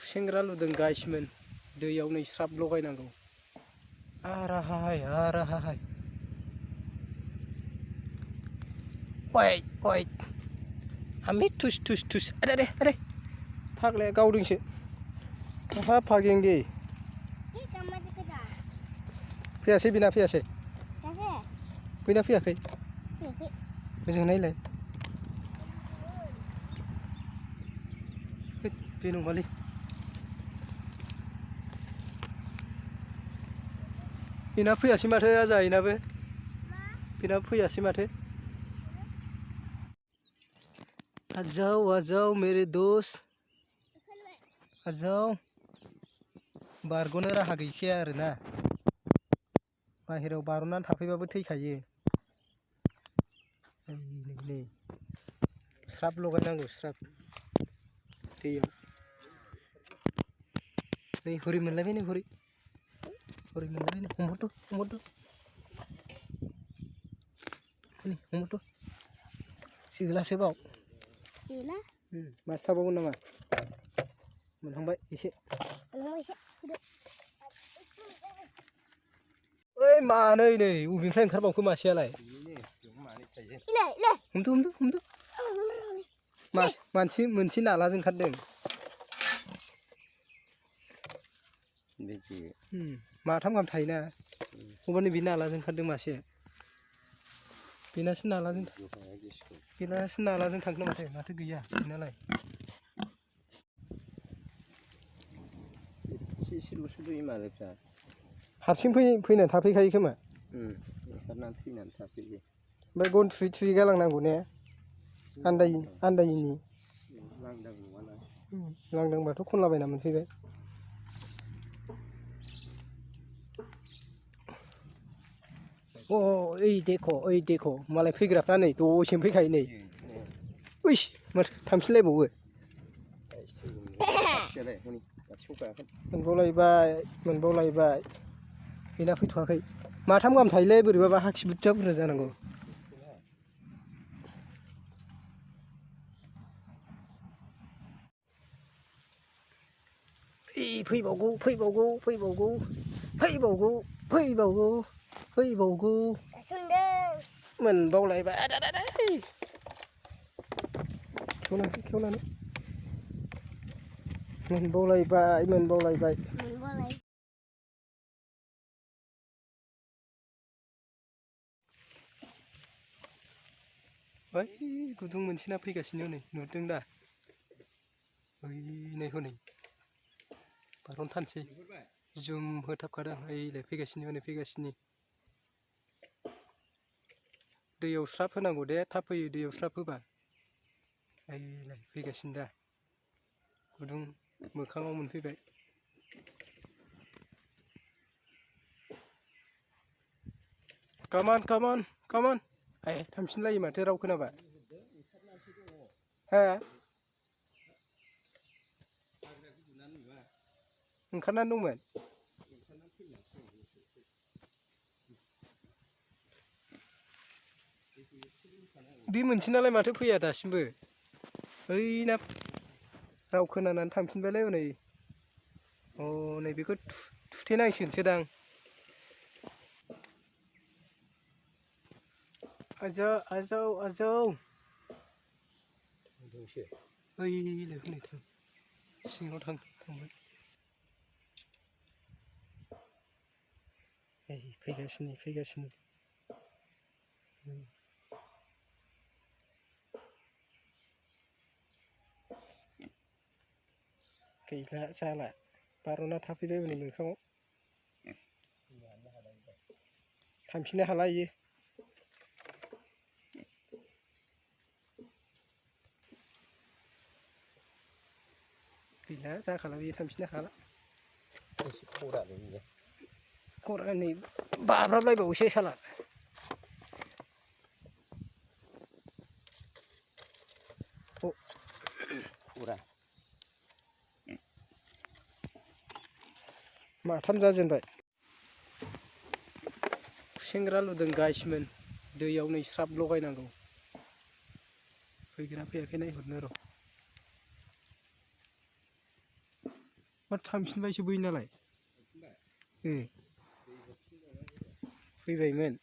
खुसेंग्रा लुदों गाइसमोन दैयाव नै स्राब लगायनांगौ आराहाय ओइ आमि थुस अरे फाग्लाया गावदोंसो हा फागेंगे फैयासै बिना फैयासै बैना फैयाखै मोजां नायलाय बे नङालै बेना फैयासै माथो आजा इनाबो बेना फैयासै माथो आजाव मेरे दोस्त आजाव बारग'नो राहा गैखाया आरोना बाहेरायाव बार'नानै थाफैबाबो थैखायो नै स्राब लगायनांगौ स्राब दैयाव नै हरि मोनलायबाय नै हरि मोनलायबाय नै हमहरथ' जोलासो बाव मासे थाबावगोन नामा मोनहांबाय एसे ओइ मानै नै अबेनिफ्राय ओंखारबावखो मासेयालाय हमदो मानसि मोनसे नालाजों ओंखारदों माथाम गाहाम थायोना अबावनो बे नालाजों ओंखारदों मासे बेनासो नालाजों थांदों माथो गैया बेनालाय हारसिं फैनानै थाफैखायो खोमा ओमफ्राय गन थुयै गालांनांगौ ने आन्दायिनि लांदांबाथ' खनलाबायना मोनफैबाय ओइ देखो मालाय फैग्राफ्रा नै दसेनो फैखायो नै उइस माथो थांफिनलायबावो मोनबावलायबाय बेना फैथ'वाखै माथाम गाहाम थायोलै बोरैबाबा हाखि बुरजा जानांगौ फैबावगौ मोनबावलायबाय खेवनानै मोनबावलायबाय ओइ गुदुं मोनसेना फैगासिनो नै नुदों दा ओइ नै हनै बारनथानसै जुम होथाबखादों ओइलाय फैगासिनो दैयाव स्राब होनांगौ दे थाब फैयो दैयाव स्राब होबा ओइलाय फैगासिनो दा गुदुं मोखाङाव मोनफैबाय कामान थांफिनलायो माथो राव खोनाबा हा ओंखारनानै दंमोन बे मोनसेनालाय माथो फैया दासिमबो ओइना राव खोनानानै थांफिनबायलाय हनै नै बेखौ थुथेनांसिगोनसोदां आजाव ओइलाय हनै सिङाव थांबाय फैगासिनो गैला जाला बार'ना थाफैबाय हनै मोखाङाव थांफिननो हाला इयो गैला जाखाला बियो थांफिननो हाला खरा नै बाब्राबलायबावोसो साला माथाम जाजेनबाय खुसेंग्रा लुदों गाइसमोन दैयाव नै स्राब लगायनांगौ फैगोना फैयाखै नायहरनो र' मा थांफिनबायसो बै नालाय फैबायमोन